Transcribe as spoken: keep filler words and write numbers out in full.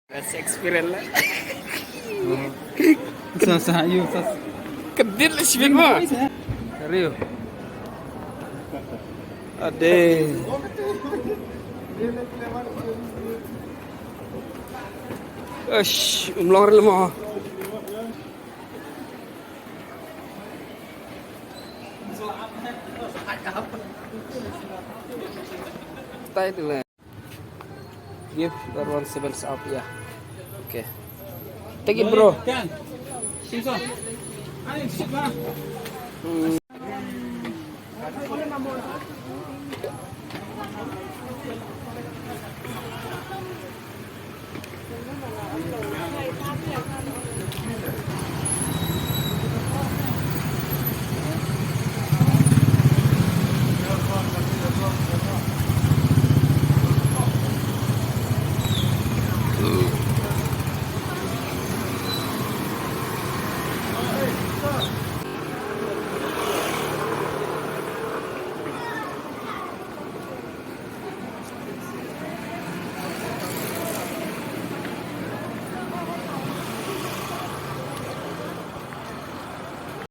Best experience lah. Sa sa yu sa. Kedit lah sibit mo. Serius. Ade. Ush, umlong rel mo. Tight lah. Give that one seven up, yeah. Okay. Take it, bro.